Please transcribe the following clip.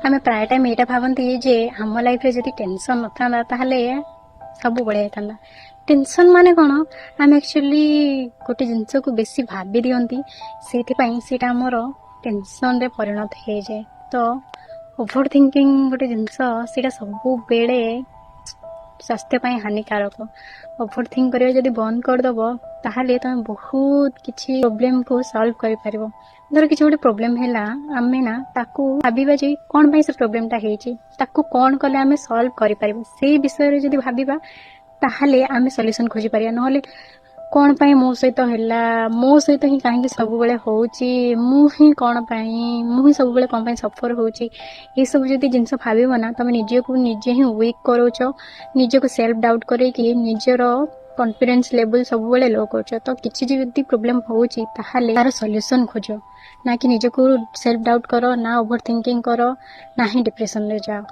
ଆମେ ପ୍ରାୟ ଟାଇମ୍ ଏଇଟା ଭାବନ୍ତି ଯେ ଆମ ଲାଇଫରେ ଯଦି ଟେନସନ୍ ନଥାନ୍ତା, ତାହେଲେ ସବୁ ବଢ଼ିଆ ହେଇଥାନ୍ତା। ଟେନସନ୍ ମାନେ କ'ଣ? ଆମେ ଆକ୍ଚୁଆଲି ଗୋଟେ ଜିନିଷକୁ ବେଶୀ ଭାବି ଦିଅନ୍ତି, ସେଇଥିପାଇଁ ସେଇଟା ଆମର ଟେନସନରେ ପରିଣତ ହେଇଯାଏ। ତ ଓଭର ଥିଙ୍କିଂ ଗୋଟେ ଜିନିଷ, ସେଇଟା ସବୁବେଳେ ସ୍ୱାସ୍ଥ୍ୟ ପାଇଁ ହାନିକାରକ। ଓଭର ଥିଙ୍କ କରିବା ଯଦି ବନ୍ଦ କରିଦେବ, ତାହେଲେ ତମେ ବହୁତ କିଛି ପ୍ରୋବ୍ଲେମକୁ ସଲ୍ଭ କରିପାରିବ। ଧର କିଛି ଗୋଟେ ପ୍ରୋବ୍ଲେମ ହେଲା, ଆମେ ନା ତାକୁ ଭାବିବା ଯେ କ'ଣ ପାଇଁ ସେ ପ୍ରୋବ୍ଲେମଟା ହେଇଛି, ତାକୁ କ'ଣ କଲେ ଆମେ ସଲ୍ଭ କରିପାରିବୁ, ସେଇ ବିଷୟରେ ଯଦି ଭାବିବା, ତାହେଲେ ଆମେ ସଲ୍ୟୁସନ ଖୋଜିପାରିବା। ନହେଲେ କ'ଣ ପାଇଁ ମୋ ସହିତ ହେଲା, ମୋ ସହିତ ହିଁ କାହିଁକି ସବୁବେଳେ ହଉଛି, ମୁଁ ହିଁ କ'ଣ ପାଇଁ, ମୁଁ ହିଁ ସବୁବେଳେ କ'ଣ ପାଇଁ ସଫର ହଉଛି, ଏସବୁ ଯଦି ଜିନିଷ ଭାବିବ ନା, ତମେ ନିଜକୁ ନିଜେ ହିଁ ୱିକ୍ କରାଉଛ। ନିଜକୁ ସେଲ୍ଫ ଡାଉଟ୍ କରେଇକି ନିଜର କନଫିଡେନ୍ସ ଲେଭେଲ ସବୁବେଳେ ଲୋ କରୁଛ। ତ କିଛି ଯଦି ପ୍ରୋବ୍ଲେମ ହଉଛି, ତାହେଲେ ତାର ସଲ୍ୟୁସନ ଖୋଜ, ନା କି ନିଜକୁ ସେଲ୍ଫ ଡାଉଟ୍ କର, ନା ଓଭର ଥିଙ୍କିଂ କର, ନା ହିଁ ଡିପ୍ରେସନରେ ଯାଅ।